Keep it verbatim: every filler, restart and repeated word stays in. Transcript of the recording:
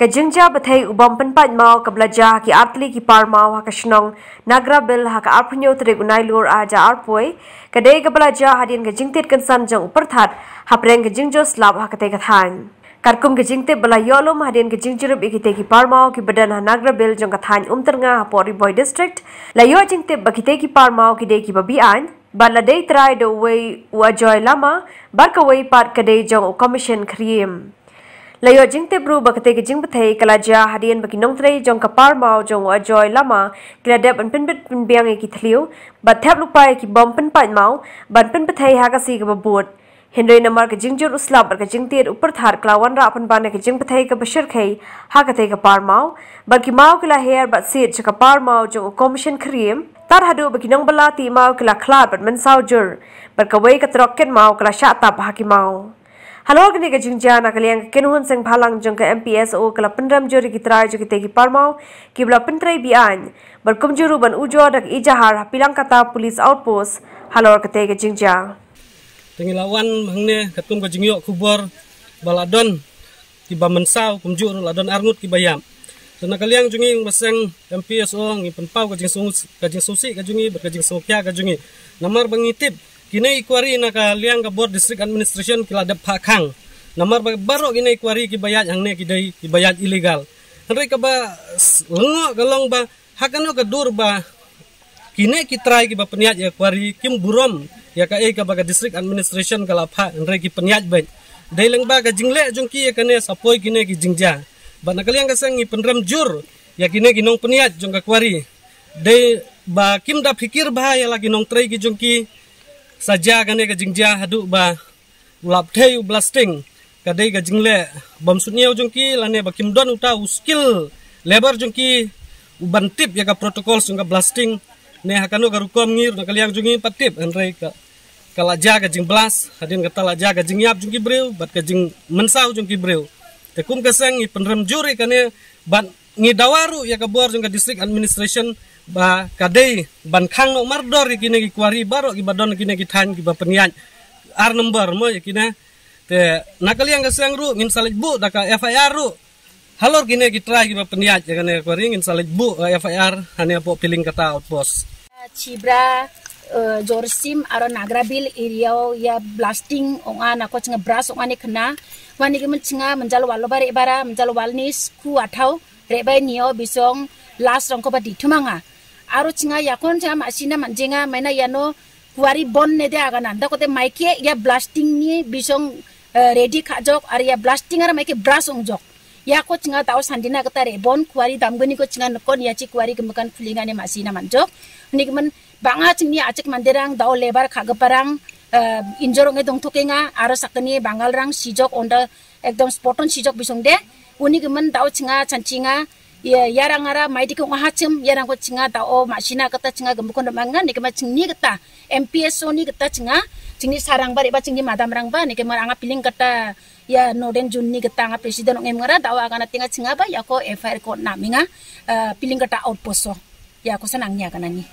Ka jingjia bthei u bom pynpait maw kaba la jia ha ki artylli ki par maw ha ka shnong Nagrabil ha ka arphew hynñiew tarik u Nailur arhajar arphew, ka dei kaba la jia hadien ka jingtied kynsan jong u pyrthat hapdeng ka jingjur slap ha katei ka thaiñ. Katkum ka jingtip ba la ïoh lum hadien ka jingjurip ïa kitei ki par maw kiba don ha Nagrabil jong ka thaiñ Umtyrnga hapoh Ri Bhoi District, la ïoh jingtip ba kitei ki par maw ki dei kiba be-aiñ bad la dei trai da uwei u Ajoy Lama bad kawei pat ka dei jong u Commission Khriem. La ïoh jingtip ruh ba katei ka jingbthei ka la jia hadien ba ki nongtrei jong ka par maw jong u Ajoy Lama ki la dep ban pynbit pynbiang ïa ki thliew bad thep lypa ïa ki bom pynpait maw ban pynbthei ha ka sngi kaba bud. Hynrei namar ka jingjur u slap bad ka jingtied u pyrthat ka la wanrah pynban ïa ka jingbthei kaba shyrkhei ha katei ka par maw bad ki maw ki la her bad sied sha ka par maw jong u Commission Khriem, tad haduh ba ki nongbylla tih maw ki la khlad bad mynsaw jur bad kawei ka trok kit maw ka la shah tap ha ki maw. Halor kane ka jingjia, na ka liang ka Kynhun Seng Bhalang jong ka M P S O ka la pynrem jur ïa ki trai jong kitei ki par maw kiba la pyntrei be-aiñ bad kumjuh ruh ban ujor da ka ejahar ha Pilangkata Police Outpost halor katei ka jingjia. Te ngi la wan hangne katkum ka jingïoh khubor ba la don kiba mynsaw, kumjuh ruh la don arngut kiba ïap. Te na ka liang jong ngi, ba seng M P S O, ngi pynpaw ka jingsngew, ka jingsngewsih ka jong ngi bad ka jingsngewkhia ka jong ngi. Namar ba ngi tip kine ki kwari na ka liang ka bor District Administration ki la dep phah khang. Namar ba baroh kine ki kwari kiba ïaid hangne ki dei kiba ïaid illegal. Hynrei kaba s-, lyngngoh ka long ba ha kano ka dur ba kine ki trai kiba pynïaid ïa ka kwari kim burom ïa kaei kaba ka District Administration ka la phah, hynrei ki pynïaid beit. Dei lyngba ka jingleh jong ki ïa kane sa poi kine ki jingjia. Bad na ka liang ka seng ngi pynrem jur ïa kine ki nongpynïaid jong ka kwari. Dei ba kim da phikir bha ïa la ki nongtrei ki jong ki, sa jia kane ka jingjia haduh ba u la bthei u blasting. Ka dei ka jingleh bym sngewthuh jong ki lane ba kim don uta u skilled labour jong ki u ban tip ïa ka protocol jong ka blasting. Ne ha kano ka rukom ngi ruh na ka liang jong ngi pat tip, hynrei ka, ka la jia ka jingblast, hadien kata la jia ka jingïap jong ki briew bad ka jingmynsaw jong ki briew. Te kum ka seng ngi pynrem jur ïa kane bad ngi dawa ruh ïa ka bor jong ka District Administration ba ka dei ban khang noh mardor ïa kine ki kwari baroh kiba don kine ki thaiñ kiba pynïaid ar number mo ïa kine. Te na ka liang ka seng ruh ngin sa leit buh da ka F I R ruh. Halor kine ki trai kiba pynïaid ïa kane ka kwari ngin sa leit buh, eh, F I R hane hapoh Pilingkata Outpost. Chibra, eh, Jorsim aro Nagrabil area ïa blasting ong a na ko chnga bras ong a ne khna. Wani ki men chnga menjal walo bare bara, menjal walnis ku athau, re bai nio bisong las rong ko ba di thumanga. Aro chnga yakon chnga masina manjinga maina yano kwari bon ne de agana. Da kote maike ïa blasting ni bisong, eh, ready kha jok, ar ïa blasting ar maike bras ong jok. Ïa ko chnga dau sandina kata re bon kwari damgani ko chnga nokon ïa chi kwari kemakan khulinga ne masina manjok. Ni kemen banga chingni achik mandirang dau lebar kha geparang, eh, injor nge dong thukenga, aro sakani bangal rang sijok onda ekdom spoton sijok bisong de. Uni kemen dau chnga chanchinga, ïa, ïarang ara mai dikung aha chim, ïarang ko chnga dau masina kata chnga gembukon manga, ni kema chingni kata, M P S O ni kata chnga, chingni sarang ba, re ba chingni madam rang ba, ni kema anga Pilingkata, ïa, Noden Jun ni kata anga president ong em ngara, dau agana tinga chnga ba, ïa ko F I R ko na minga, eh, Pilingkata outpost so. Ïa ko sanang ïa kana ni.